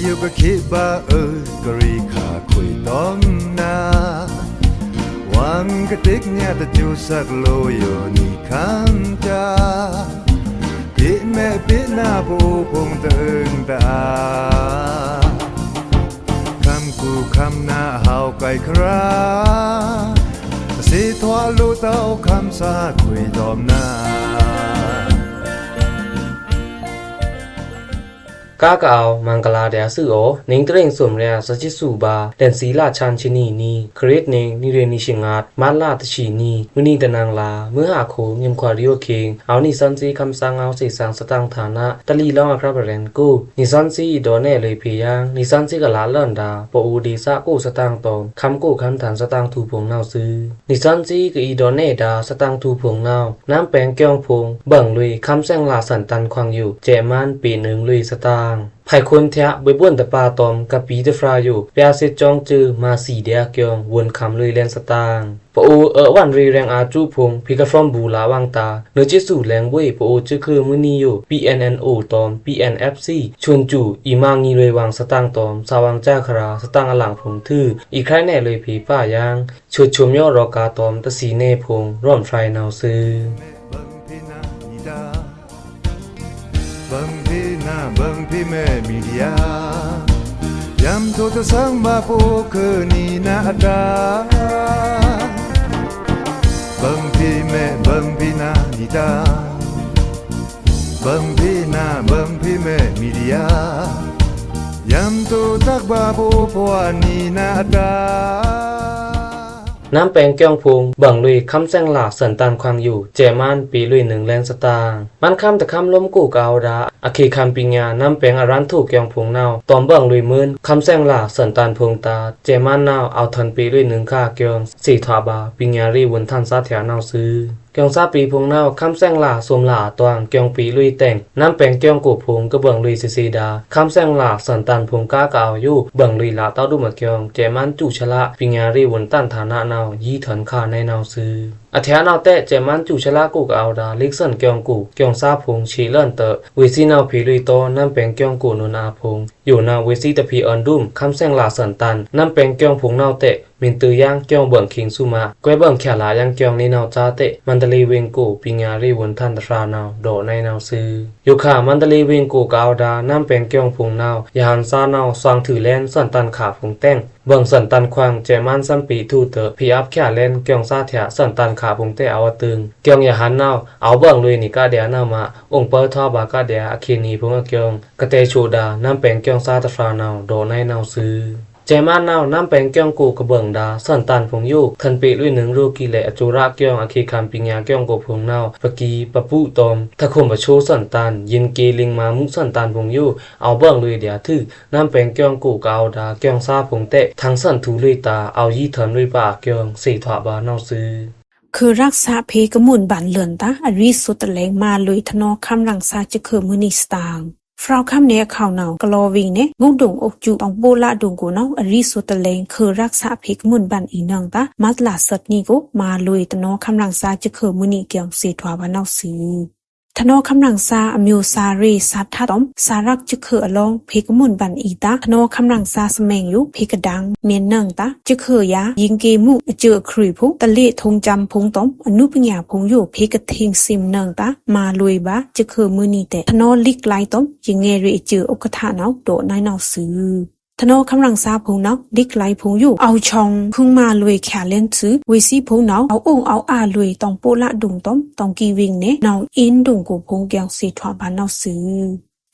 ຢູ່ກະຄິດວ່າເອີກະຣີຂ້າຄຸຍຕ້ອມນາ ຫວັງກະຕິກຍາຕະຈູສັກໂລໂຍນີຄັນຈາ ກິແມປິນາປູພົງເຕີງຕາ ຄຳກູຄຳນາເຮົາໄກຄຣາ ຊິທວາລູເຕົ້າຄຳສາຄຸຍຕ້ອມນາ. ກາກະເອົາມັງກະລາແດ່ຊື່ໂອ ນິງຕະເລງສົມແລສະຈິດສູບາ ແດນຊີລາຊານຊິນີນີ ຄຣິດນິງນິເຣນິຊິງາດ ມາດລາຕະຊີນີ ມື້ນີ້ຕະນັງລາ ມື້ຫາໂຄງຍິມຄວາລິໂອເຄງ ເອົານິຊັນຊີຄຳສັງເອົາເສສັງສະຕັງຖານະ ຕະລີລອງອາຄາບາແລນໂກ ນິຊັນຊີດອແນເລີຍເພຍາງ ນິຊັນຊີກະລາເລີນດາ ປະໂອເດຊະໂກສະຕາງຕອມ ຄຳໂກຄຳທັນສະຕາງທູພົງນາວຊື່ ນິຊັນຊີກະອີດອແນດາສະຕາງທູພົງນາວ ນາມແປງກ່ອງພົງ ເບິ່ງລຸຍ ຄຳແສງລາສັນຕັນຂວາງຢູ່ ແຈມານເປເນີງລຸຍສະຕາງ ໃຜຄົນແທະ ບວຍບວນຕະປາຕອມ ກະປີຕະຟຣາຢູ່ ປຽເສດຈອງຈື່ ມາສີແດກຽວ ວົນຄຳລຸຍແລນສະຕາງ ປະໂອເອີວັນຣີແລງອາຈູພົງ ພີກະຟອມບູລາວັງຕາ ເນີເຈສູແລງເວີຍ ປະໂອຈື່ຄືມື້ນີ້ຢູ່ ປີແອນແອນໂອຕອມ ປີແອນແອັບຊີ ຊວນຈູ ອີມາງີເລີຍວັງສະຕາງຕອມ ສາວັງຈາຄະລາ ສະຕາງອະລັງພົງຖື ອີໃຄແນເລີຍເພປ້າຍາງ ເຊີດຊົມຍອດລໍກາຕອມ ຕະສີແນພົງ ຣອນຟາຍນາວຊື່. ເບິ່ງພີນາເບິ່ງພີແມ່ມີດຽ ຍາມໂທຕະສັງບາປູຄືນີນາອັດດາ ເບິ່ງພີແມ່ເບິ່ງພີນານິຕາ ເບິ່ງພີນາເບິ່ງພີແມ່ມີດຽ ຍາມໂຕຕັກບາປູພວານີນາອັດດາ. ນາມແປງກ່ອງພົງ ເບິ່ງລຸຍ ຄຳແສງລາສັນຕັນຂວາງຢູ່ ແຈມານເປລຸຍໜຶ່ງແລນສະຕາງ ມັນຄຳຕະຄຳລົມກູກາວດາ ອາເຄຄຳປິງຍາ ນາມແປງອາຣັນໂທກ່ອງພົງນາວ ຕອມເບິ່ງລຸຍເມີນ ຄຳແສງລາສັນຕັນພົງຕາ ແຈມານນາວ ເອົາທັນເປລຸຍໜຶ່ງຂາກ່ອງ ເສຖວາບາ ປິງຍາເຣວົນທັນສາທຽນາວຊື່ ກ່ອງສາປີພົງນາວ ຄຳແສງລາສົມລາອາຕວາງ ກ່ອງເປລຸຍແຕ່ງ ນາມແປງກ່ອງໂກພົງ ກະເບິ່ງລຸຍເຊເຊດາ ຄຳແສງລາສັນຕັນພົງກາກະເອົາຢູ່ ເບິ່ງລຸຍລາເຕົ້າດຸມະກ່ອງ ແຈມານຈູຊະລະ ປິງຍາເຣວົນຕັນທານະນາວ ຢີເທີນຄາໃນນາວຊື່ ອາທຽນາວແຕະ ແຈມານຈູຊະລະກູກະເອົາດາ ລິກສັນກ່ອງກູ ກ່ອງສາພົງ ເຊເລີນເຕີ ເວຊີນາວເພລຸຍຕໍ່ ນາມແປງກ່ອງກູນົນອາພົງ ໂຍນາເວຊີຕະເພອອນດຸມ ຄຳແສງລາສັນຕັນ ນາມແປງກ່ອງພົງນາວແຕະ ເມັນເຕີຍາງກ່ອງເບິ່ງເຄງສຸມາ ແກວເບິ່ງແຄລາຍາງກ່ອງນີນາວຈາເຕະ ມັນຕະເລເວັງໂກ ປິງຍາເຣວົນທັນຕະຟຣານາວ ດອກໃນນາວຊື່ ໂຍຄາ ມັນຕະເລເວັງໂກກາວດາ ນາມແປງກ່ອງພົງນາວ ຍາຫັນຊານາວ ຊວາງຖືແລນ ສັນຕັນຂາພົງແຕ່ງ ເບິ່ງສັນຕັນຂວາງ ແຈມານສຳເປທູເຕີ ພີອັບແຄແລນ ກ່ອງສາທຽ ສັນຕັນຂາພົງແຕະອາວະຕຶງ ກ່ອງຍາຫັນນາວ ເອົາເບິ່ງລຸຍນີກາເດຍນາມະ ອົງເປີທອບາກາເດຍ ອາເຄນີພົງອາກ່ອງ ກະແຕໂຊດາ ນາມແປງກ່ອງສາຕະຟຣານາວ ດອກໃນນາວຊື່ ແຈມານນາວ ນາມແປງກ່ອງໂກກະເບິ່ງດາ ສັນຕັນພົງໂຍ ທັນເປລຸຍໜຶ່ງໂລກີແລ ອະໂຈລະກ່ອງ ອາເຄຄຳປິງຍາກ່ອງໂກພົງນາວ ປະກີ ປະປຸຕອມ ທະຄົມປະໂຊສັນຕັນ ຍິນເກລິງມາມຸສັນຕັນພົງໂຍ ເອົາເບິ່ງລຸຍເດຍຖື ນາມແປງກ່ອງໂກກາວດາ ກ່ອງສາພົງແຕະ ທັງສັນທູລຸຍຕາ ເອົາຢີເທີນລຸຍປາກ່ອງ ເສຖວາບານາວຊື່ ເຄີລັກສະເພກະມຸນບັນເລີນຕາ ອາຣິສຸດຕະແລງມາລຸຍ ທະນໍຄຳລັງຊາຈະເຄີມື້ນີ້ສະຕາງ ຟຣາວຄຳແນກຂ່າວນາວ ກະລໍວິງແນ ງົກດົງອົກຈຸ ຕອງໂປລະດົງໂກນາວ ອາຣິສຸດຕະແລງ ເຄີລັກສະເພກະມຸນບັນອີນອງຕາ ມັດລາສັດນີໂກ ມາລຸຍ ທະນໍຄຳລັງຊາຈະເຄີມື້ນີ້ກ່ຽວ ເສຖວາບານາວຊື່ ທະນໍຄຳລັງຊາ ອາມິວຊາເຣ ສາທາຕອມ ສາລັກຈະເຄີອະລອງ ເພກະມຸນບັນອີຕາ ທະນໍຄຳລັງຊາສະແມງຢູ່ ເພກະດັງ ເມັນເນີງຕາ ຈະເຄີຢາ ຍິງເກມຸ ອາເຈີອະຄຣີພົງ ຕະເລທົງຈຳພົງຕອມ ອະນຸປະຍາພົງໂຍ ເພກະເທັງຊິມເນີງຕາ ມາລຸຍບາ ຈະເຄີມື້ນີ້ແຕະ ທະນໍລິກໄລຕອມ ຍະແງເຣ ອາເຈີອະອົກກະທະນາວ ໂດະນາຍນາວຊື່ ທະນໍຄຳລັງຊາພົງນາວ ລິກໄລພົງໂຍ ເອົາຊ່ອງຄຶງມາລຸຍແຄເລັນຊື່ ເວຊີພົງນາວ ເອົາອົງເອົາອາລຸຍ ຕອງໂປລະດົງຕອມ ຕອງກີວິງແນ ນາວອິນດົງໂກພົງ ກ່ຽວເສຖວາບານາວຊື່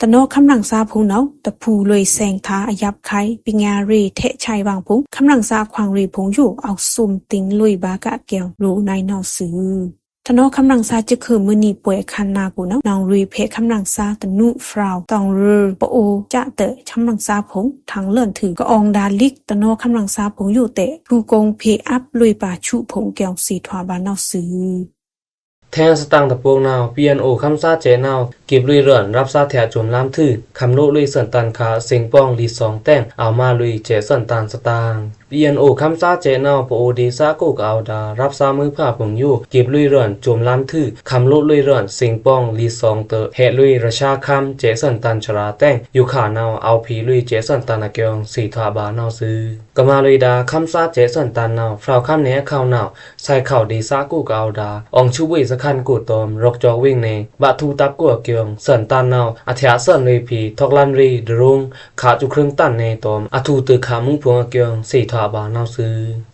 ທະນໍຄຳລັງຊາພົງນາວ ຕະພູລຸຍແຊງທາ ອາຍັບໄຄ ປິງຍາເຣ ແທະໄຊວາງພົງ ຄຳລັງຊາຂວາງເຣພົງໂຍ ເອົາຊຸມຕິງລຸຍບາກະແກວ ໂລໃນນາວຊື່ ທະນໍຄຳລັງຊາຈະເຄີມື້ນີ້ ປ່ວຍຄັນນາໂກນາວ ນາງລຸຍແພະຄຳລັງຊາ ຕະນຸຟຣາວ ຕອງເຣີ ປະໂອຈະເຕີ ຄຳລັງຊາພົງ ທາງເລີນຖື ກະອອງດາລິກ ທະນໍຄຳລັງຊາພົງໂຍແຕະ ພູກົງເພອັບລຸຍປາຊຸພົງ ກ່ຽວເສຖວາບານາວຊື່ ແທງສະຕາງຕະໂປງນາວ ປີເອັນໂອຄຳຊາແຈນາວ ເກັບລຸຍເລື່ອນ ຮັບຊາແທະຈົມລາມຖື ຄຳໂລລຸຍສັນຕັນຂາ ເສັງປ້ອງລີສອງແຕ້ງ ເອົາມາລຸຍແຈສັນຕັນສະຕາງ PNO ຄຳຊາແຈະເນົາ ປະໂອ ເດຊະ ໂກກະເອົາດາ ຮັບຊາມືພາກຜົງຢູ່ ເກັບລຸຍເລື່ອນ ໂຈມລານຖື ຄຳໂລດລຸຍເລື່ອນ ເສັງປ່ອງ ລີສອງເຕີ ແຮະລຸຍ ຣາຊາຄຳ ແຈະເຊິນຕັນ ຊະລາແຕ້ງ ຢູ່ຂາເນົາ ເອົາຜີລຸຍ ແຈະເຊິນຕັນ ອາກຽງ ເສຖວາບານາວຊື ກະມາລຸຍດາ ຄຳຊາແຈະເຊິນຕັນເນົາ ພ້າວຄຳແນະ ອາເຂົ້າເນົາ ໄຊເຂົ້າ ເດຊະ ໂກກະເອົາດາ ອອງຊຸບເວສະຄັນ ໂກຕອມ ຣອກຈອກເວັງເນ ບະທູຕັບ ໂກອາກຽງ ເຊິນຕັນເນົາ ອາທຽເຊິນເວພີ ທອກລານເຣ ດຣົງ ຂາຈຸເຄິ່ງຕັນແນຕອມ ອາທູເຕີຂາມຸງພວງອາກຽງ ເສຖວາບານາວຊື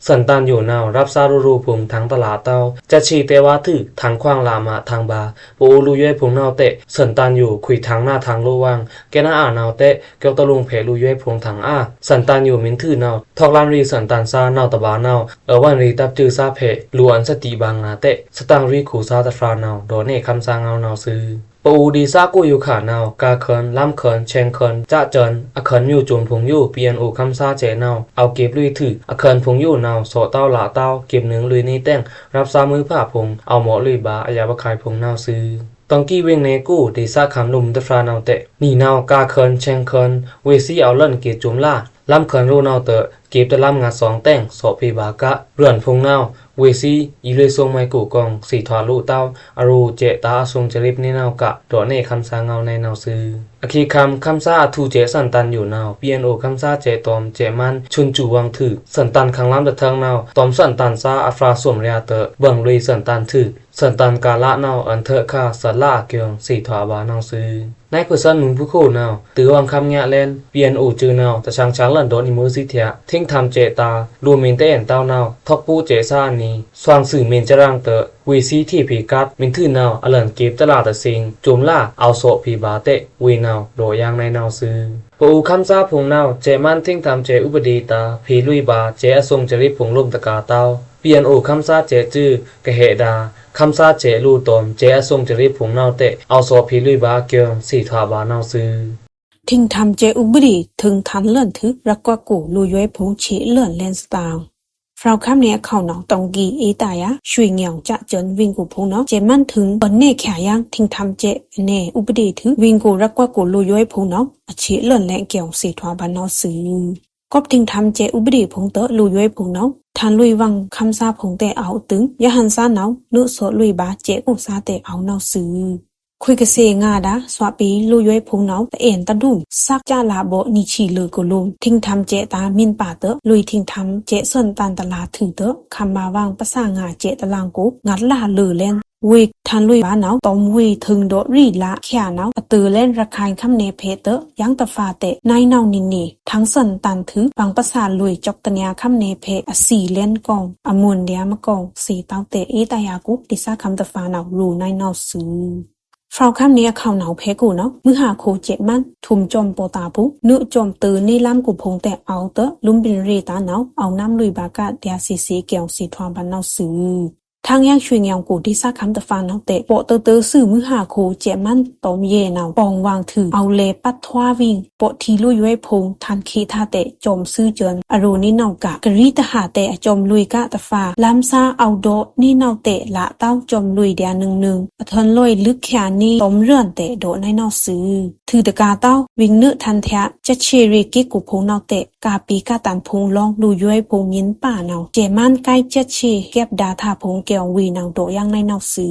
ເຊິນຕັນໂຢເນົາ ຮັບຊາໂຣໂຣ ຜົງຖັງຕະຫຼາເຕົ້າ ຈະເຊແຕວາຖື ຖັງຂວາງລາມະ ຖັງບາ ປະໂອລຸຍເຢຍຜົງເນົາແຕະ ເຊິນຕັນໂຢ ຂຸຍຖັງໜ້າຖັງໂລວັງ ແກນາອາເນົາແຕະ ກຽວຕະລຸງແຜລຸຍເຢຍຜົງຖັງອາ ເຊິນຕັນໂຢ ເມັນຖືເນົາ ທອກລານເຣ ເຊິນຕັນຊາ ເນົາຕະບາເນົາ ເອີວັນເຣ ຕັບຈື່ຊາແຜ ລູອັນສະຕິບາງນາແຕະ ສະຕັງຣີໂຄຊາຕະຟາເນົາ ດອກເນ ຄຳຊາເງົາເນົາຊື ປະໂອ ເດຊະ ໂກໂຢຄາເນົາ ກາເຂີນ ລຳເຂີນ ແຊງເຂີນ ຈະເຈີນ ອາເຂີນ ມີໂຈມຜົງຢູ່ PNO ຄຳຊາແຈະເນົາ ເອົາເກັບລຸຍຖື ອາເຂີນຜົງຢູ່ເນົາ ເສາະເຕົ້າຫຼະເຕົ້າ ເກັບເນີງລຸຍເນແຕ້ງ ຮັບຊາມືພາກຜົງ ເອົາເໝາະລຸຍບາ ອາຢາບາຂາຍຜົງເນົາຊື ຕອງກີເວັງເນໂກ ເດຊະຄຳລຸມຕະຟາເນົາແຕະ ໜີເນົາ ກາເຂີນ ແຊງເຂີນ ເວຊີ ເອົາເລີນເກດໂຈມລາ ລຳເຂີນໂຣເນົາເຕີ ເກັບຕະລຳງາສອງແຕ້ງ ເສາະເພບາກະ ເລື່ອນຜົງເນົາ ເວຊີ ອີລຸຍຊົງໄມໂກກອງ ເສຖວາໂລເຕົ້າ ອາໂຣ ແຈະຕາອາຊົງຈະເລັບເນເນົາກະ ດອກເນ ຄຳຊາເງົາໃນເນົາຊື ອາຄີຄຳ ຄຳຊາອາທູແຈະເຊິນຕັນໂຢເນົາ PNO ຄຳຊາແຈະຕອມ ແຈະມັນ ຊຸນຈູວັງຖື ເຊິນຕັນຄັງລຳຕະເທິງເນົາ ຕອມເຊິນຕັນຊາອາຟຣາສົມເຣຍເຕີ ເບິ່ງລຸຍເຊິນຕັນຖື ເຊິນຕັນກາລະເນົາ ອັນເທີຄາ ເຊິນລາອາກຽງ ເສຖວາບານາວຊື ນາຍເພີເຊິນໜູນພູໂຄເນົາ ຕື້ວັງຄຳຍະແລນ PNO ຈື່ເນົາ ຕະຊາງຊາງເລີນ ດອກນິໂມຊິເທຍ ເທັງທຳແຈະຕາ ລູເມນຕະແອນເຕົ້າເນົາ ທອກປູແຈະຊາອານີ ຊວາງຊື່ເມນຈະລາງເຕີ ເວຊີເທເພກັດ ເມັນຖືເນົາ ອາເລີນເກັບຕະຫຼາຕະເຊັງ ໂຈມລາ ເອົາເສາະເພບາແຕະ ເວເນົາ ດອກຢາງໃນເນົາຊື ປະໂອຄຳຊາຜົງເນົາ ແຈະມັນ ເທັງທຳແຈະອຸປະເດຕາ ເພລຸຍບາ ແຈະອາຊົງຈະເລັບຜົງລົມຕະກາເຕົ້າ PNO ຄຳຊາແຈະຈື່ ກະແຫະດາ ຄຳຊາແຈະລູຕອມ ແຈະອາຊົງຈະເລັບຜົງເນົາແຕະ ເອົາເສາະເພລຸຍບາອາກຽງ ເສຖວາບານາວຊື ເທັງທຳແຈະອຸປະເດ ເທິງທັນເລີນຖື ຣາກວາໂກ ລູຢວຍຜົງເຊເລີນແລນສະຕາວ ຟາວຄຳເນ ອາເຂົ້າເນົາ ຕອງກີ ເອຕາຍາ ຊ່ວຍງຽວ ຈະເຈີນ ວິງໂກຜົງເນົາ ແຈະມັນເຖິງ ເປິນເນແຂຍາງ ເທັງທຳແຈະເນ ອຸປະເດຖື ວິງໂກ ຣາກວາໂກ ລູຢວຍຜົງເນົາ ອາເຊເລີນແລະແກວ ເສຖວາບານາວຊື ກອບເທັງທຳແຈະອຸປະເດຜົງເຕີ ລູຢວຍຜົງເນົາ ທານລຸຍວັງຄຳຊາຜົງແຕະເອົາຕຶງ ຢາຫັນຊາເນົາ ເນີໂສລຸຍບາ ແຈະໂກຊາແຕະເອົາເນົາຊື ຄຸຍກະເຊງາດາ ສວະປີ ລູຢວຍຜົງເນົາ ຕະແອນຕະດຸງ ສັກຈະລາເບາະ ນິຊີເລີໂກລຸມ ເທັງທຳແຈະຕາມິນປາເຕີ ລຸຍເທັງທຳແຈະເຊິນຕັນຕະລາຖືເຕີ ຄຳມາວັງປະສາງາ ແຈະຕະລາງໂກ ງັດລາເລີແລນ ເວທານລຸຍບາເນົາ ຕອມເວເທິງເດາະຣີລາແຂຍາເນົາ ອາເຕີແລນ ຣະຄາຍຄຳເນ ແພເຕີ ຍັງຕະຟາແຕະ ນາຍເນົານິນເນ ທັງເຊິນຕັນຖື ວັງປະສາລຸຍ ຈອກຕະເນຍ ຄຳເນ ແພ ອາຊີແລນກອງ ອາມູນເດຍມະກອງ ເສເຕົ້າແຕະ ເອຕາຍາກຸ ເດຊາຄຳຕະຟາເນົາ ໂລນາຍເນົາຊື ຟາວຄຳເນ ອາເຂົ້າເນົາ ແພກູເນົາ ມືຫາໂຄແຈະມັນ ທຸມຈອມປໍຕາພຸ ເນີຈອມເຕີ ເນລຳກູຜົງແຕະເອົາເຕີ ລຸມບິນເຣຕາເນົາ ເອົານ້ຳລຸຍບາກະ ເດຍເສເສແກວ ເສຖວາບານາວຊື ທາງຍັງຊ່ວຍງຽວໂກ ເດຊາຄຳຕະຟາເນົາແຕະ ເປາະເຕີເຕີ ຊື່ມືຫາໂຄແຈະມັນ ຕອມເຢເນົາ ປອງວາງຖື ເອົາແລປັດທວາວິງ ເປາະທີລຸຍວຍພົງ ທານເຄທາແຕະ ຈອມຊືເຈີນ ອາໂຣເນເນົາກະ ກະຣີຕະຫາແຕະ ອາຈອມລຸຍກະຕະຟາ ລຳຊາເອົາເດາະ ເນເນົາແຕະ ລະເຕົ້າ ຈອມລຸຍເດຍໜຶ່ງໜຶ່ງ ອາເທີນລອຍລຶກແຄເນ ຕອມເລື່ອນແຕະ ເດາະນາຍເນົາຊື ຖືຕະກາເຕົ້າ ວິງເນີທານແທະ ຈັດເຊເຣເກໂກໂພງເນົາແຕະ ກາປີກາຕັນໂພງລອງ ລູຢວຍໂພງມິນປາເນົາ ແຈມັນກາຍຈັດເຊ ແກັບດາທາໂພງແກ້ວ ເວເນົາເດາະຢ່າງໃນເນົາຊື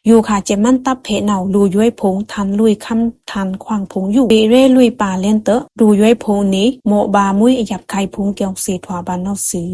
ໂຍຄາແຈມັນຕັບແພເນົາ ລູຢວຍໂພງ ທານລຸຍຄຳ ທານຂວາງໂພງຢູ່ ເປເຣລຸຍປາແລນເຕີ ລູຢວຍໂພງເນ ເໝາະບາມຸ້ຍອະຫຍັບໄຄໂພງແກ້ວ ເສດຖວາບານເນົາຊື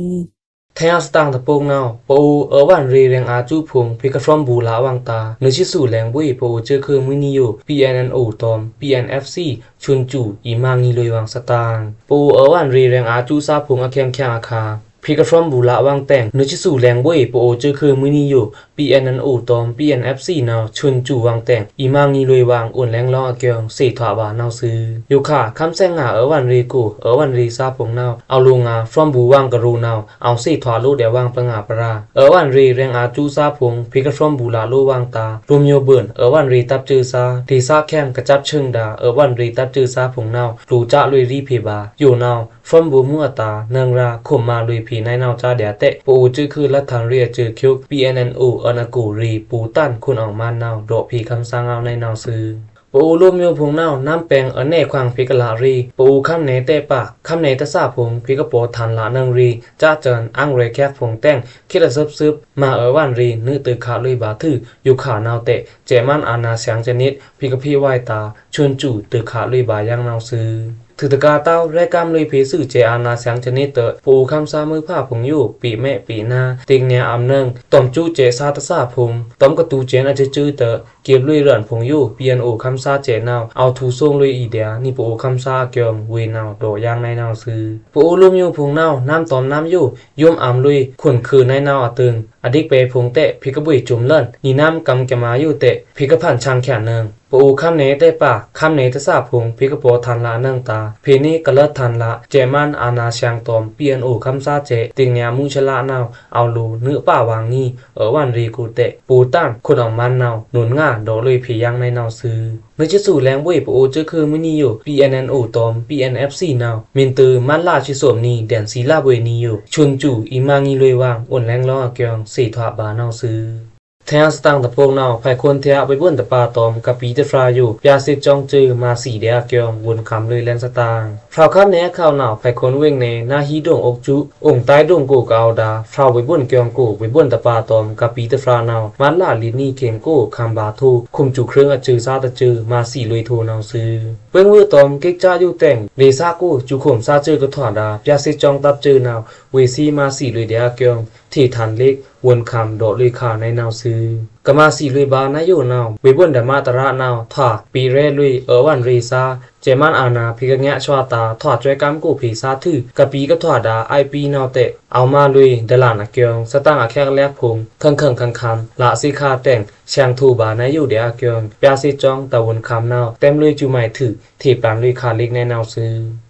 ໄທອາສະຕາງຕະໂປກເນົາ ປະໂອ ເອີວັນເຣ ແລງອາຈຸໂພງ ເພກະຟຣອມບູລາວັງຕາ ເນີຊິສູແລງບຸ້ຍ ປະໂອເຈີຄືມືນິໂຍ ປີເອັນເອັນໂອ ຕອມ ປີເອັນເອັຟຊີ ຊຸນຈູ ອີມາງນີລຸຍວັງສະຕາງ ປະໂອ ເອີວັນເຣ ແລງອາຈຸຊາໂພງ ອາແຄງແຄງອາຄາ ເພກະຟຣອມບູລາວັງແຕງ ເນີຊິສູແລງບຸ້ຍ ປະໂອເຈີຄືມືນິໂຍ ປີເອັນເອັນໂອ ຕອມ ປີເອັນເອັຟຊີ ເນົາ ຊຸນຈູວັງແຕງ ອີມາງນີລຸຍວັງ ໂອນແລງລອງອາແກງ ເສດຖວາບານເນົາຊື ໂຍຄາ ຄຳແສງງາ ເອີວັນເຣໂກ ເອີວັນເຣຊາໂພງເນົາ ເອົາໂລງາ ຟຣອມບູວັງກະໂຣເນົາ ເອົາເສດຖວາໂລແດວັງປະງາປະລາ ເອີວັນເຣ ແລງອາຈຸຊາໂພງ ເພກະຟຣອມບູລາໂລວັງຕາ ໂຣມໂຍເບີນ ເອີວັນເຣຕັບເຈີຊາ ເດຊາແຄມ ກະຈັບເຊີງດາ ເອີວັນເຣຕັບເຈີຊາໂພງເນົາ ໂລຈະລຸຍລີເພບາ ໂຍເນົາ ຟອມບູມູອຕາ ເນີງລາ ຂົມມາລຸຍພີນາຍເນົາຈາເດຍແຕະ ປະໂອເຈີຄືລັດທັນເຣຍເຈີຄຽວ ປີເອັນເອັນໂອ ເອີນອາໂກເຣ ປູຕັນ ຄຸນອອງມານເນົາ ເດາະພີຄຳຊາງເງົາໃນເນົາຊື ປະອູລຸມຢູ່ພົງເນົາ ນ້ຳແປງ ອະແນຂວາງເພກະລະຣີ ປະອູຄຳແນແຕະປາກ ຄຳແນຕະສາພົງ ເພກະປໍທັນລະໜຶ່ງຣີ ຈະເຈີນ ອັງເຣແຄກພົງແຕ່ງ ເຂດອະເສິບຊຶບ ມາເອີວັນຣີ ນຶຕຶກຂະລຸຍບາຖື ຢູ່ຂາເນົາແຕະ ແຈມັນອານາຊຽງຈະນິດ ພິກະພິວາຍຕາ ຊວນຈູ ຕຶກຂະລຸຍບາຢ່າງເນົາຊື ຖືຕະກາເຕົ້າ ແລະກຳລຸຍເພຊື່ ແຈອານາຊຽງຈະນິດເຕີ ປະອູຄຳຊາມືພາພົງຢູ່ ປີແມະປີນາ ຕິກເນຍອຳເນີງ ຕອມຈຸແຈຊາຕະສາພົງ ຕອມກະຕູແຈນອາຈະຈື່ເຕີ ເກັບລຸຍເລື່ອນພົງຢູ່ ປີເອັນໂອຄຳຊາແຈເນົາ ເອົາທູສົ່ງລຸຍອີເດຍ ນີປະອູຄຳຊາອາກຽງ ເວເນົາ ດອກຢ່າງໃນເນົາຊື ປະອູລຸມຢູ່ພົງເນົາ ນ້ຳຕອມນ້ຳຢູ່ ຍົມອຳລຸຍ ຂົນຄືໃນເນົາອາຕຶງ ອະດິກເປພົງແຕະ ເພກະບຸຍຈຸມເລີນ ນີນ້ຳກຳຈະມາຢູ່ແຕະ ເພກະພັນຊ່າງແຂນໜຶ່ງ ປະອູຄຳເນແຕະປາກ ຄຳເນຕະສາພົງ ເພກະປໍທັນລະໜຶ່ງຕາ ເພເນກະເລີດທັນລະ ແຈມັນອານາຊຽງຕອມ ປີເອັນໂອຄຳຊາແຈ ຕິກເນຍມຸຊະລະເນົາ ເອົາລູ ນຶປາວາງນີ ເອີວັນຣີກູແຕະ ປູຕານ ຂົນອອກມັນເນົາ ໜູນງາ ດອກລຸຍເພຢ່າງໃນເນົາຊື ເນຈິຊູແລງເວີຍ ປະອູຈື່ຄືມື້ນີ້ຢູ່ ປີເອັນໂອຕອມ ປີເອັນເອັຟຊີເນົາ ມິນຕື່ ມັນລາຊິໂສມນີ ແດນຊີລາເວນີຢູ່ ຊວນຈູ ອີມາງີລຸຍວາງ ໂອນແລງລອອາກຽງ ເສທວະບາເນົາຊື ແທງສະຕາງຕະໂປກເນົາ ໄພຄົນເທອະໄວບຸນຕະປາຕອມ ກະປີຕະຟາຢູ່ ປຽເຊຈອງເຈີ ມາສີເດອາກຽງ ວົນຄຳລຸຍແລນສະຕາງ ພຣາວຄຳແນຂາວເນົາ ໄພຄົນເວັງເນ ນາຮີດົງອົກຈຸ ອົງໃຕ້ດົງໂກກະເອົາດາ ພຣາວໄວບຸນກຽງໂກ ໄວບຸນຕະປາຕອມ ກະປີຕະຟາເນົາ ມັນລາລິນນີເຄັງໂກ ຄຳບາໂທ ຄຸມຈູເຄິ່ງອາເຈີ ຊາຕະເຈີ ມາສີລຸຍໂທເນົາຊື ເປິງວືຕອມ ເກັກຈະຢູ່ແຕ່ງ ເລຊາໂກ ຈູຂົມຊາເຈີກະຖວາດາ ປຽເຊຈອງຕັບເຈີເນົາ ເວຊີມາສີລຸຍເດອາກຽງ ເທທັນເລັກ ວົນຄຳ ດອກລຸຍຂາໃນເນົາຊື ກະມາສີລຸຍບານາໂຍເນົາ ເວບຸນດາມາຕະລະເນົາ ທວາ ປີເຣລຸຍ ເອີວັນເຣຊາ ແຈມັນອານາ ເພກະແງະຊວາຕາ ທວາຈວຍກຳໂກເພຊາຖື ກະປີກະຖວາດາ ອາຍປີເນົາແຕະ ເອົາມາລຸຍ ດາລານອາກຽງ ສະຕາງອາແຄກແລກພົງ ເຄິ່ງເຄິ່ງຄັນຄຳ ລະເຊຄາແຕ່ງ ແຊງໂທບານາໂຍເດອາກຽງ ປຽເຊຈອງ ຕາວຸນຄຳເນົາ ແຕ້ມລຸຍຈູໄມຖື ເທປານລຸຍຄາເລັກໃນເນົາຊື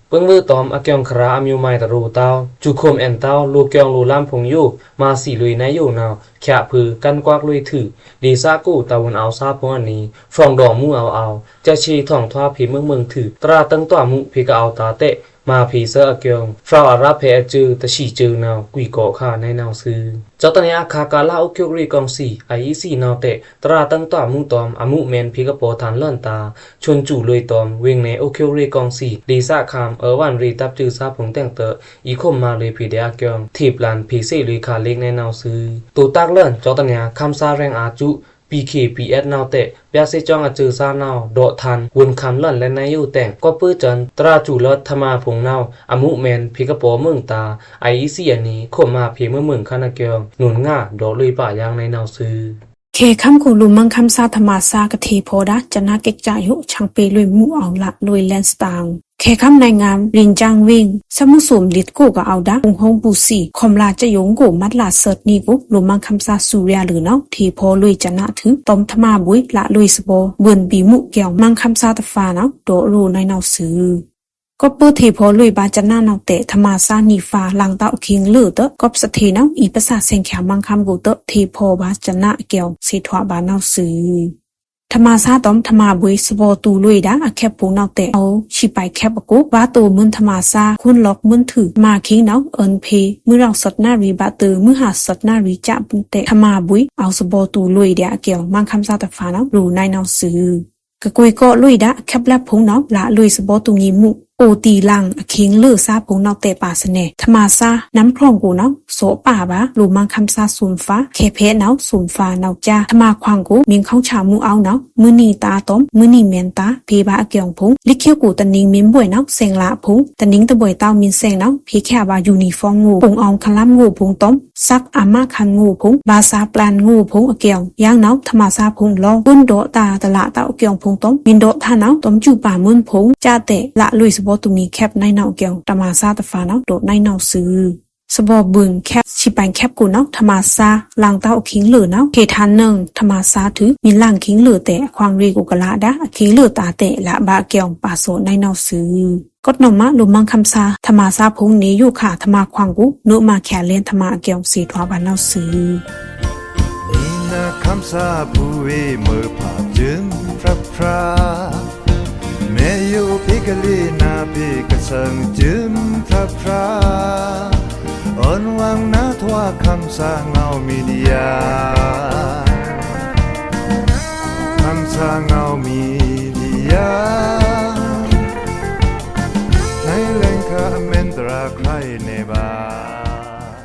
ເປິງວືຕອມ ອາກຽງຄະລາອາມໂຍໄມຕະໂຣເຕົ້າ ຈູຂົມແອນເຕົ້າ ໂລກຽງໂລລາມພົງໂຍ ມາສີລຸຍນາໂຍເນົາ ແຄະເພີ ກັນກວາກລຸຍຖື ເດຊາໂກ ຕາວຸນເອົາຊາພົງອານີ ຟອງດອງໝູເອົາເອົາ ຈະເຊທອງທວາເພເມືອງເມືອງຖື ຕຣາເຕີງຕົວະໝູ ເພກະເອົາຕາແຕະ ມາເພເຊີອາກຽງ ຟຣາວອາຣາແພອາເຈີ ຕະສີເຈີເນົາ ກຸຍເກາະຂາໃນເນົາຊື ຈອກຕະເນອາຄາກາລາອົກຢົກເຣກອງສີ ໄອອີຊີເນົາແຕະ ຕຣາເຕີງຕົວະໝູຕອມ ອະໝູແມນ ເພກະປໍທັນເລີນຕາ ຊວນຈູລຸຍຕອມ ເວັງເນ ອົກຢົກເຣກອງສີ ເດຊາຄາມ ເອີວັນເຣຕັບຈື່ຊາພົງແຕ່ງເຕີ ອີຂົມມາລຸຍເພເດອາກຽງ ເທບລານເພເຊລຸຍຄາເລັກໃນເນົາຊື ໂຕຕາກເລີນ ຈອກຕະເນອາຄຳຊາແຣງອາຈຸ ປີເຄ ປີເອັດເນົາແຕະ ປຽເຊຈອງອາເຈີຊາເນົາ ເດາະທັນ ວຸນຄຳເລີນແລະນາໂຍແຕ່ງ ກອບເປີເຈີນ ຕຣາຈູເລີດ ທະມາພົງເນົາ ອະໝູແມນ ເພກະປໍເມືອງຕາ ໄອອີຊີອານີ ຂົມມາເພເມືອງເມືອງຄະນະກຽງ ໜູນງາ ດອກລຸຍປາຢ່າງໃນເນົາຊື ແຂກຄຳຂອງໂລມັງຄຳຊາທະມາຊາກະເທພໍດາ ຈະນາເກັກຈາໂຍ ຊາງເປລຸຍໝູເອົາລະລຸຍແລນສະຕາງ ແຂກຄຳນາຍງາມ ລິນຈາງເວັງ ສະໝູສົມລິດໂກກະເອົາດາ ອົງໂຮງປູສີ ຄອມລາຈະຍົງໂກ ມັດລາເສີດນີໂກ ໂລມັງຄຳຊາຊູເຣຍເລີເນົາ ເທພໍລຸຍຈະນາຖື ຕອມທະມາບຸຍ ລະລຸຍສະບໍ ເບິນບີໝູກຽວ ມັງຄຳຊາຕະຟາເນົາ ເດາະໂລໃນເນົາຊື ກອບເປີເທພໍລຸຍບາຈະນາເນົາແຕະ ທະມາຊານີຟາ ລາງຕາອອກຄີງເລີເຕີ ກອບສະເທເນົາ ອີປະສາແສງຂຽວມັງຄຳໂກເຕີ ເທພໍບາຈະນາອາກຽວ ເສທວະບາເນົາຊື ທະມາຊາຕອມທະມາບຸຍ ສະບໍຕູລຸຍດາ ອາແຄບໂພງເນົາແຕະ ເອົາຊິປາຍແຄບອາໂກ ວາໂຕເມີນທະມາຊາ ຄຸນລັອກເມີນຖື ມາຄີງເນົາ ເອີ້ນເພ ມື້ລາວສັດນາຣີບາເຕີ ມື້ຫາສັດນາຣີຈະບຸນແຕະ ທະມາບຸຍ ເອົາສະບໍຕູລຸຍເດອາແກວ ມັງຄຳຊາຕະຟາເນົາ ໂລໃນເນົາຊື ກະກຸຍເກາະລຸຍດາ ອາແຄບແລັບໂພງເນົາ ລະລຸຍສະບໍຕູມີໝູ ໂອຕີລາງ ອາຄີງເລີຊາໂພງເນົາແຕະປາສະແນ ທະມາຊາ ນຳພອງໂກເນົາ ໂສະປາບາ ໂລມັງຄຳຊາຊຸມຟ້າ ແຄແພເນົາ ຊຸມຟ້າເນົາຈາ ທະມາຂວາງໂກ ມິງເຂົ້າຊາໝູເອົາເນົາ ມື້ນີ້ຕາຕອມ ມື້ນີ້ແມ່ນຕາ ເພບາອາກຽງໂພງ ລິກເຂຍໂກຕະນິງມິນບວຍເນົາ ແສງລະໂພງ ຕະນິງຕະບວຍເຕົ້າມິນແສງເນົາ ເພແຄບາຢູນີຟອງໂງ ປົງອອງຄະລຳໂງໂພງຕອມ ສັກອາມາຄັນໂງໂພງ ບາຊາປານໂງໂພງອາກຽງ ຢ່າງເນົາ ທະມາຊາໂພງລອງ ປຸນເດາະຕາຕະລະຕາອາກຽງໂພງຕອມ ມິນເດາະທ່າເນົາ ຕອມຈູປາເມີນໂພງ ຈະແຕະ ລະລຸຍສະບໍຕູມີແຄບໃນເນົາອາກຽງ ທະມາຊາຕະຟາເນົາ ເດາະໃນເນົາຊື ສະບໍເບິງແຄບ ຊິປາຍແຄບໂກເນົາ ທະມາຊາ ລາງຕາອອກຄີງເລີເນົາ ເຂດທານໜຶ່ງ ທະມາຊາຖື ມິນລາງຄີງເລີແຕະ ອາຂວາງເຣໂກກະລະດາ ອາຄີງເລີຕາແຕະ ລະບາອາກຽງປາໂສໃນເນົາຊື ກອດໜໍມາ ໂລມັງຄຳຊາ ທະມາຊາໂພງເນໂຍຄາ ທະມາຂວາງໂກ ເນີມາແຄເລນ ທະມາອາກຽງເສທວະບາເນົາຊື ມີນາຄຳຊາພູເວເມີພາບຈຶ່ມພຣາພຣາ ແມ່ໂຍເພກະເລນາເພກະສັງຈຶ່ມພຣາພຣາ ອອນວັງນາທວາຄຳຊາເງົາມີດີຍາ ຄຳຊາເງົາມີດີ ຢາງ ໃນແຫຼ່ງຂ້າແມ່ນຕຣາໃຄແນ່ບາ.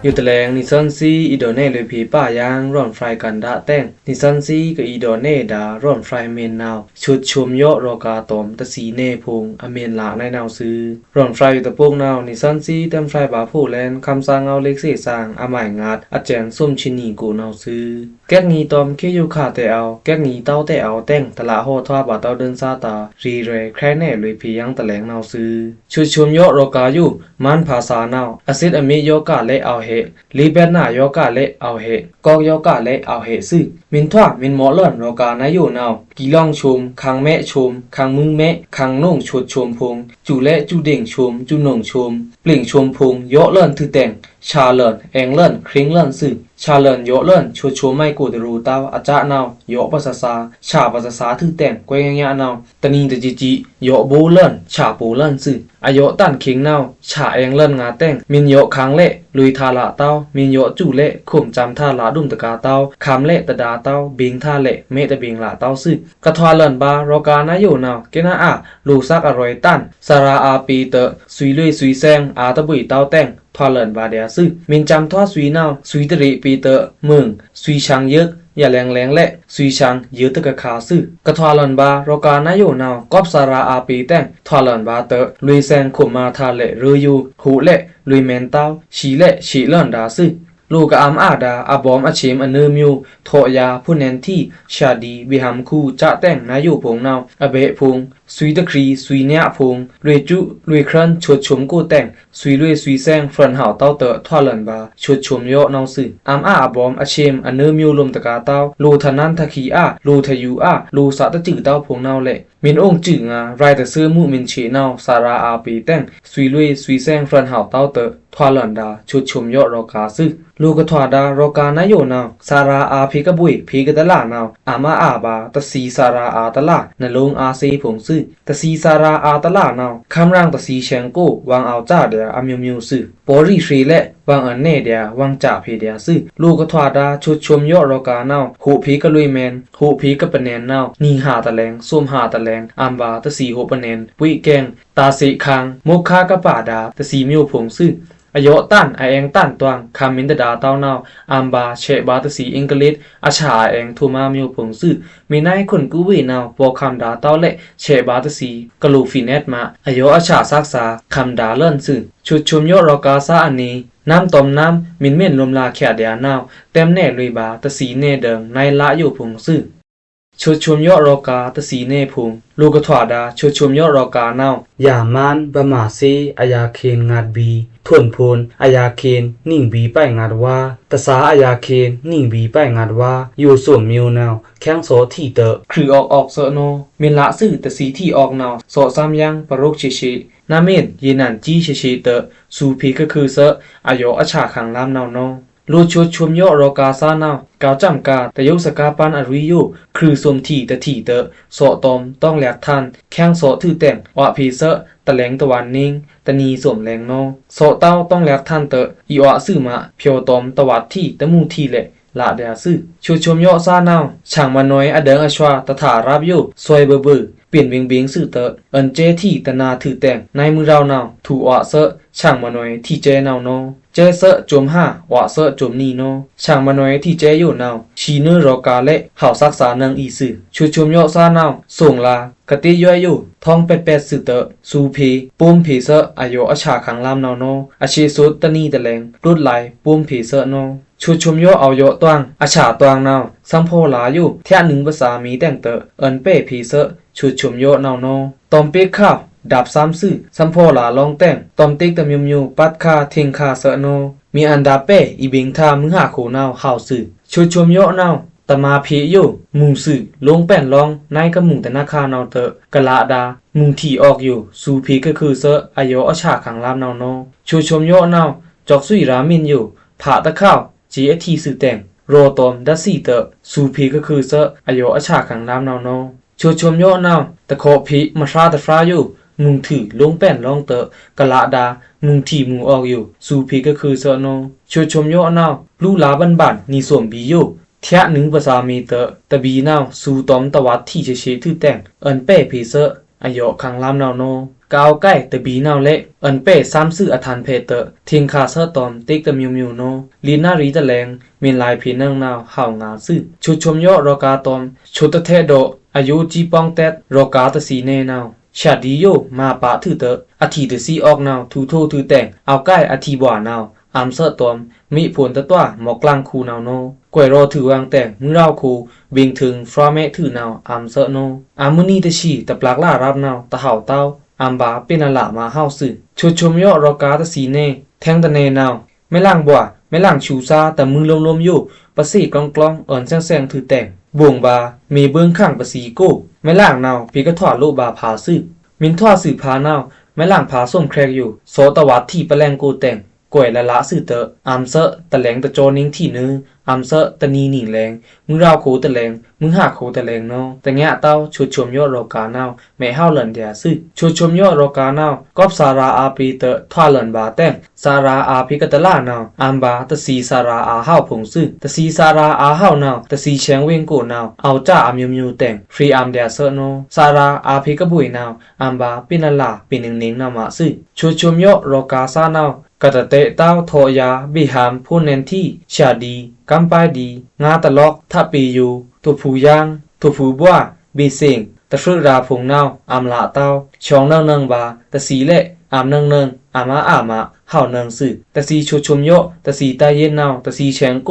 ຢູ່ຕະແລງ ນິຊອນຊີ ອີ່ດໍແນ່ ລຸຍເພປ້າຢາງ ຣອນຟຣາຍກັນດະແຕ່ງ ນິຊອນຊີ ກະອີ່ດໍແນ່ດາ ຣອນຟຣາຍເມນນາວ ຊຸດຊົມເຍາະລໍກາຕອມ ຕະຊີແນ່ພົງ ອາເມນລາໃນນາວຊື່ ຣອນຟຣາຍຢູ່ຕະໂປກນາວ ນິຊອນຊີ ແຕ້ມຟຣາຍບາໂພແລນ ຄຳສາງເງົາເລັກເສສາງ ອາໝາຍງາດ ອາແຈນ ສົມຊິນີ ໂກນາວຊື່. ແກັກໜີຕອມເຄຢູ່ຂາແຕ່ເອົາ ແກັກໜີເຕົ້າແຕ່ເອົາແຕ່ງ ຕະຫຼາຫໍ່ທອດບາເຕົ້າເດີນຊາຕາ ຣີເຣ ແຄແນ່ລຸຍເພຍັງຕະແລງນາວຊື່ ຊຸດຊົມເຍາະລໍກາຢູ່ ມານພາສານາວ ອາເຊັດອາເມເຍາະກາແລະເອົາແຮະ ລີແບດໜາເຍາະກາແລະເອົາແຮະ ກອກເຍາະກາແລະເອົາແຮະຊື່ ມິນທວາ ມິນເໝາະເລີນ ລໍການາໂຍນາວ ກີລອງຊົມ ຄັງແມະຊົມ ຄັງມືແມະ ຄັງໂໜງ ຊົດຊົມພົງ ຈູແລະຈູເດັງຊົມ ຈູໜົງຊົມ ເປັ່ງຊົມພົງ ເຍາະເລີນ ຖືແຕ່ງ ຊາເລີນ ແອງເລີນ ເຄຣັງເລີນຊື່ ຊາເລີນ ເຍາະເລີນ ຊົດຊົມໄມໂກຕະຣູເຕົ້າ ອາຈະນາວ ເຍາະປະຊາຊາ ຊາປະຊາຊາ ຖືແຕ່ງ ແກວງຍະຍະນາວ ຕະນີຕະຈິຈິ ເຍາະໂບເລີນ ຊາໂປເລີນຊື່ ອາເຍາະຕັນເຄງນາວ ຊາແອງເລີນງາແຕ່ງ ມິນເຍາະຄັງແລະ ລຸຍທາລະເຕົ້າ ມິນເຍາະຈູແລະ ຂົມຈຳທາລະດຸມຕະກາເຕົ້າ ຄຳແລະຕະດາເຕົ້າ ເບັງທາແລະ ແມະຕະເບັງລະເຕົ້າຊື່ ກະທວາເລີນບາ ລໍການາໂຍນາວ ເກນາອາ ໂລຊັກອະຣອຍຕັນ ສາລາອາປີເຕີ ຊຸຍລຸຍຊຸຍແຊງ ອາຕະບຸຍເຕົ້າແຕ່ງ ທວາເລີນບາເດຍຊື່ ມິນຈຳທອດຊຸຍນາວ ຊຸຍຕະເລປີເຕີ ເມີງ ຊຸຍຊາງເຢິກ ຢາແລງແລງແລະ ຊຸຍຊາງເຢີຕະກະຄາຊື່ ກະທວາເລີນບາ ລໍການາໂຍນາວ ກອບສາລາອາປີແຕ່ງ ທວາເລີນບາເຕີ ລຸຍແຊງຂົມມາທາແລະ ເຣຢູ ໂຮແລະ ລຸຍແມນເຕົ້າ ຊີແລະ ຊີເລີນດາຊື່ ໂລກະອຳອາດາ ອາບອມອາເຊມ ອາເນີມໂຍ ເທາະຢາ ພຸແນນທີ ຊາດີ ເບຮຳຄູ ຈະແຕ່ງ ນາໂຍພົງນາວ ອາແບະພົງ ຊຸຍຕະຄຣີ ຊຸຍເນຍະພົງ ລຸຍຈຸ ລຸຍເຄີນ ຊົດຊົມໂກແຕ່ງ ຊຸຍລຸຍຊຸຍແຊງ ເຟີນເຮົາເຕົ້າເຕີ ທວາເລີນບາ ຊົດຊົມເຍາະນາວຊື່ ອຳອາອາບອມ ອາເຊມ ອາເນີມໂຍ ລົມຕະກາເຕົ້າ ໂລທະນັນທະຄີອາ ໂລທະຢູອາ ໂລສະຕະຈືເຕົ້າພົງນາວແລະ ເມນອົງຈືງາ ຣາຍຕະເຊີ ມຸມິນເຊນາວ ສາລາອາເປແຕ່ງ ຊຸຍລຸຍຊຸຍແຊງ ເຟີນເຮົາເຕົ້າເຕີ ທວາເລີນດາ ຊົດຊົມເຍາະລໍກາຊື່ ໂລກະທວາດາ ລໍການາໂຍນາວ ສາລາອາເພກະບຸຍ ເພກະຕະລານາວ ອາມາອາບາ ຕະຊີສາລາອາຕະລາ ນະໂລງອາເຊພົງຊື່ ຕະຊີສາລາອາຕະລານາວ ຄຳລັງຕະຊີແຊງໂກ ວັງອາວຈາເດຍ ອາມຽວມຽວຊື່ ປໍຣີເຊແລະ ວັງອັນແນ່ເດຍ ວັງຈາເພເດຍຊື່ ໂລກະທວາດາ ຊົດຊົມເຍາະລໍການາວ ໂຮເພກະລຸຍແມນ ໂຮເພກະປະແນນນາວ ນີຫາຕະແລງ ສົມຫາຕະແລງ ອຳບາ ຕະສີໂຮປະແນນ ປຸຍແກງ ຕາເສຄາງ ມົກຄາກະປາດາ ຕະສີມຽວພົງຊື່ ອາເຍາະຕັນ ອາແອງຕັນຕວາງ ຄຳມິນຕະດາເຕົ້ານາວ ອຳບາ ແຊະບາຕະສີເອັງກະລິດ ອາຊາອາແອງໂທມາມຽວພົງຊື່ ເມນາຍຂົນກຸເວນາວ ປອຄຳດາເຕົ້າແລະ ແຊະບາຕະສີ ກະໂລຟີແນດມາ ອາເຍາະອາຊາສາກສາ ຄຳດາເລີນຊື່ ຊົດຊົມເຍາະລໍກາຊາອານີ ນ້ຳຕອມນ້ຳ ມິນເໝັນລົມລາແຄເດຍນາວ ແຕ້ມແນ່ລຸຍບາ ຕະສີແນ່ເດີງ ນາຍລະໂຍພົງຊື່ ຊົດຊົມເຍາະລໍກາ ຕະສີແນ່ພົງ ໂລກະທວາດາ ຊົດຊົມເຍາະລໍການາວ ຢາມານ ບະໝາເຊ ອາຢາເຄນ ງາດບີ ທົນໂພນ ອາຢາເຄນ ໜິງບີໄປງາດວາ ຕະຊາ ອາຢາເຄນ ໜິງບີໄປງາດວາ ໂຍສົມມິວນາວ ແຂ້ງຊໍຖີເຕີ ຂືອອອກອອກເຊີໂນ ເມນລະຊື່ ຕະສີຖີອອກນາວ ຊໍຊາມຍັງ ປະໂຣກເຊເຊ ນາເມນ ເຢນັນຈີເຊເຊເຕີ ຊູເພກະຄືເຊີ ອາເຍາະອາຊາຄັງລາມນາວໂນ ໂລຊົດຊົມເຍາະລໍກາຊານາວ ກາວຈຳກາ ຕະໂຍສະກາປັນອາລຸຍໂຍ ຂືສວມຖີຕະຖີເຕີ ຊໍຕອມ ຕ້ອງແລກທ່ານ ແຂ້ງຊໍຖືແຕ່ງ ອວະເພເຊີ ຕະແລງຕະວັນນິງ ຕະນີສວມແລງໂນ ຊໍເຕົ້າ ຕ້ອງແລກທ່ານເຕີ ອີອວະຊື່ມະ ພຽວຕອມ ຕະວັດຖີ ຕະໝູຖີ ແລະ ລະເດຍຊື່ ຊົດຊົມເຍາະຊານາວ ຊາງມະນອຍ ອາເດີງອາຊວາ ຕະຖາລາບໂຍ ຊວຍເບີເບີ ປຽນເບງເບງຊື່ເຕີ ເອີ້ນເຈຖີ ຕະໜາຖືແຕ່ງ ນາຍມືລາວນາວ ທູອວະເຊີ ຊາງມະນອຍ ທີແຈນາວໂນ ແຈເຊີ ຈົມຫາ ອວະເຊີ ຈົມໜີໂນ ຊາງມະນອຍ ທີແຈໂຍນາວ ຊີເນີລໍກາ ແລະ ເຮົາຊັກສາເນື່ອງອີຊື່ ຊົດຊົມເຍາະຊານາວ ສົງລາ ກະເຕຍອຍໂຍ ທ້ອງແປດແປດຊື່ເຕີ ຊູເພ ໂປມເພເຊີ ອາໂຍອາຊາຄັງລາມນາວໂນ ອາເຊໂສດ ຕະໜີຕະແລງ ໂລດລາຍ ໂປມເພເຊີໂນ ຊົດຊົມເຍາະເອົາເຍາະຕວາງ ອາຊາຕວາງນາວ ຊຳພໍລາໂຍ ທຽໜຶງປະສາມີແຕ່ງເຕີ ເອີ້ນເປ້ເພເຊີ ຊົດຊົມເຍາະນາວໂນ ຕອມເປັກຂາວ ດາບສາມຊື່ ຊຳພໍລາລອງແຕ່ງ ຕອມເຕັກຕະມຽມໂຍ ປັດຂາ ເທັງຂາເຊີໂນ ມີອັນດາແປ້ ອີເບັງທາ ມືຫາໂຄນາວ ຮາວຊື່ ຊົດຊົມເຍາະນາວ ຕະມາເພໂຍ ໝູຊື່ ລົງແປ້ນລອງ ນາຍກະໝູຕະນະຄານາວເຕີ ກະລະດາ ໝູຖີອອກໂຍ ຊູເພກະຄືເຊີ ອາໂຍອາຊາຄັງລາມນາວໂນ ຊົດຊົມເຍາະນາວ ຈອກຊຸຍລາມິນໂຍ ຜາຕະຂາວ ເຈອາທີຊື່ແຕ່ງ ລໍຕອມ ດັດຊີເຕີ ຊູເພກະຄືເຊີ ອາໂຍອາຊາຄັງລາມນາວໂນ ຊົດຊົມເຍາະນາວ ຕະເຄາະເພ ມະຊາຕະຟາໂຍ ໝູຖື ລົງແປ້ນລອງເຕີ ກະລະດາ ໝູຖີໝູອອກໂຍ ຊູເພກະຄືເຊີໂນ ຊົດຊົມເຍາະນາວ ລູລາບັນບານ ນີສວມບີໂຍ ທຽໜຶ່ງປະຊາເມເຕີ ຕະບີນາວ ຊູຕອມຕະວັດທີ່ເຊເຊຖືແຕ່ງ ເອີ້ນແປ້ເພເຊີ ອາເຍາະຄັງລາມນາວນໍ ກາວໄກ່ຕະບີນາວແລະ ເອີ້ນແປ້ຊາມຊື່ອະທັນແພເຕີ ເທັງຄາເຊີຕອມ ເຕັກຕະມິວມິວນໍ ລີນາຣີຕະແລງ ເມັນລາຍເພນັງນາວ ຫາວງາຊື່ ຊົດຊົມເຍາະລໍກາຕອມ ຊົດຕະແທດອກ ອາຍຸຈີປ່ອງແຕັດ ລໍກາຕະຊີແນ່ນາວ ຊາດີໂຍ ມາປະຖືເຕີ ອາທີຕະຊີອອກນາວ ທູໂທຖືແຕ່ງ ອາວໄກ່ອາທີບວານາວ ອຳເຊີຕອມ ເມໂພນຕະຕົວ ໝອກກລາງຄູນາວນໍ ກວຍລໍຖືວາງແຕ່ງ ມືລາວໂຄ ເບັງເທິງ ຟຣາແມະຖືນາວ ອຳເຊີນໍ ອາມື້ນີຕະຊີ ຕະປາກລາລາບນາວ ຕະຫາວເຕົ້າ ອຳບາເປນນາລາມາຫາວຊື່ ຊົດຊົມເຍາະລໍກາຕະຊີແນ່ ແທງຕະແນ່ນາວ ແມ່ລ່າງບວາ ແມ່ລ່າງຊູຊາ ຕະມືລົມໆຢູ່ ປະເສກ້ອງໆ ເອີ້ນແຊງໆຖືແຕ່ງ ບົງບາ ເມເບິ່ງຂ້າງປະສີໂກ ແມ່ລ່າງນາວ ເພກະຖວາໂລບາພາຊື່ ມິນຖວາຊື່ພານາວ ແມ່ລ່າງພາສົມແຄກຢູ່ ຊໍຕະວັດທີ່ປະແລງໂກແຕ່ງ ກວຍລະລະຊື່ເຕີ ອຳເຊີຕະແລງຕະຈໍນິງທີ່ເນີ ອຳເຊີຕະນີໜິງແລງ ມືລາວໂຄຕະແລງ ມືຫາໂຄຕະແລງນໍ ຕະຫຍະເຕົ້າ ຊົດຊົມເຍາະລໍການາວ ແມ່ຫາວເລີນເດຍຊື່ ຊົດຊົມເຍາະລໍການາວ ກອບສາລາອາເປເຕີ ຖວາເລີນບາແຕ່ງ ສາລາອາເພກະຕະລານາວ ອຳບາຕະຊີສາລາອາຫາວພົງຊື່ ຕະຊີສາລາອາຫາວນາວ ຕະຊີແຊງເວັງໂກນາວ ອາວຈາອາມຍົມໂຍແຕ່ງ ຟຣີອາມເດຍເຊີນໍ ສາລາອາເພກະບຸຍນາວ ອຳບາເປນນາລາ ເປນເນັງເນັງນາມາຊື່ ຊົດຊົມເຍາະລໍກາຊານາວ ກະຕະເຕະເຕົ້າ ເທາະຢາ ເບຫາມ ໂພນແນນທີ ຊາດີ ກຳປາຍດີ ງາຕະຫຼອກ ທະເປໂຍ ໂທຟູຢາງ ໂທຟູບວາ ເບເສັງ ຕະເຟີລາພົງນາວ ອຳລະເຕົ້າ ຊອງເນີງເນີງບາ ຕະຊີແລະ ອຳເນີງເນີງ ອາມາອາມະ ຫາວເນີງຊື່ ຕະຊີຊົດຊົມເຍາະ ຕະຊີຕາເຢັນນາວ ຕະຊີແຊງໂກ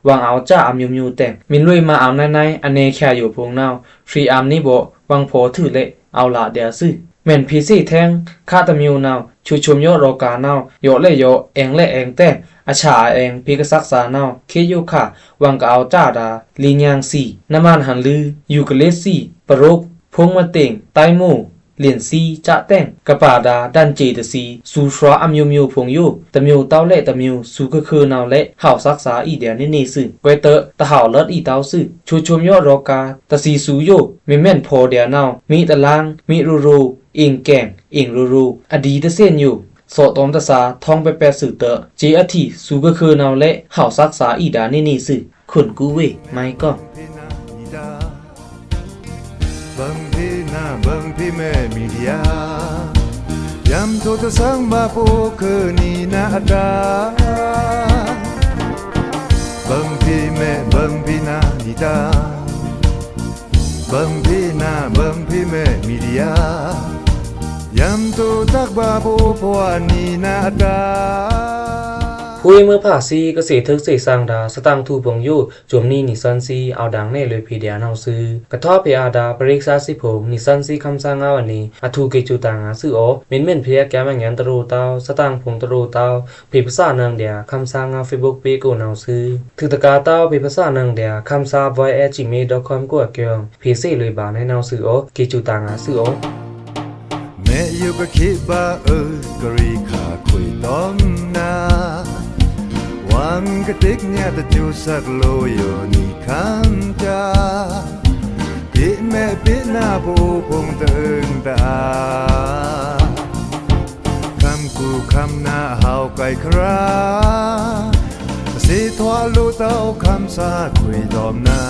ວັງອາວຈາອາມຍົມໂຍແຕ່ງ ມິນລຸຍມາອາມນາຍນາຍ ອາແນແຄໂຍພົງນາວ ຟຣີອາມນີບໍ ວັງພໍຖືແລະ ອາວລະເດຍຊື່ ແມ່ນພີຊີແທງ ຄະຕະມິວນາວ ຊຸດຊຸມເຍາະລໍການາວ ເຍາະແລະເຍາະ ແອງແລະແອງແຕ່ງ ອາຊາອາແອງ ພີກະສັກສານາວ ເຄໂຍຄາ ວັງກະອາວຈາດາ ລີນຍາງຊີ ນະມານຫັນລື ຢູກະເລດຊີ ປະໂຣກ ພົງມະເຕັງ ໄຕໂມ ຫຼຽນຊີ ຈະແຕ່ງ ກະປາດາ ດັນເຈຕະຊີ ຊູຊວາ ອຳໂຍມໂຍພົງໂຍ ຕະມິວເຕົ້າແລະຕະມິວ ຊູຄືຄືນາວແລະ ຫາວສັກສາອີເດຍເນເນຊື່ ແກເຕີ ຕະຫາວເລີດອີເຕົ້າຊື່ ຊຸດຊຸມເຍາະລໍກາ ຕະຊີຊູໂຍ ເມແມ່ນພໍເດຍນາວ ເມຕະລາງ ເມໂຣໂຣ ເອງແກງ ເອງໂຣໂຣ ອະດີຕະເສນໂຍ ເຊາະຕອມຕະສາ ທອງແປແປດຊື່ເຕີ ເຈອາທີ ຊູກະຄືນາວແລະ ຫາວສັກສາອີດາເນເນຊື່ ຄົນກູເວ ໄມກອງ ເບິ່ງພີນາ ເບິ່ງພີແມ່ມີດຽ ຍາມໂທຕະສັງບາໂປຄືນີນາອັດດາ ເບິ່ງພີແມ່ ເບິ່ງພີນານິຕາ ເບິ່ງພີນາ ເບິ່ງພີແມ່ມີດຽ ຍາມໂຕຕັກບາໂປພວານີນາອັດດາ ຜູ້ເມືອພາສີກະເສເຖິກເສສັງດາ ສະຕັງທູພົງໂຍ ຈົມນີນິສັນຊີ ອາວດັງແນ່ເລີຍພີເດຍນາວຊື່ ກະທອບພີອາດາ ປະລິກສາສິພົງ ນິສັນຊີຄຳສາງາວອັນນີ ອາທູເກຈູຕາງາຊື່ອອ ເມັນເມັນພີອາແກມອາແງນຕະໂຣຕາວ ສະຕາງພົງຕະໂຣຕາວ ເພພາສານາງເດຍ ຄຳສາງາວເຟສບຸກເປໂກນາວຊື່ ຖືຕະກາຕາວ ເພພາສານາງເດຍ ຄຳສາວອຍແອດຈີເມວດອດຄອມ ກົວກຽວ ເພເສເລີຍບາໃນນາວຊື່ອອ ເກຈູຕາງາຊື່ອອ ແມ່ຢູ່ກະຄີບາເອີ ກະຣີຄາຄຸຍຕອມນາ ວັງກະຕິກຍາຕະຈູສັກໂລໂຍນີຄັນຈາ ປິແມ່ປິນາພູພົງເຕີງຕາ ຄຳຄູຄຳນາຫາວໄກຄຣາ ກະເສທວາລູເຕົ້າຄຳສາຄຸຍຕອມນາ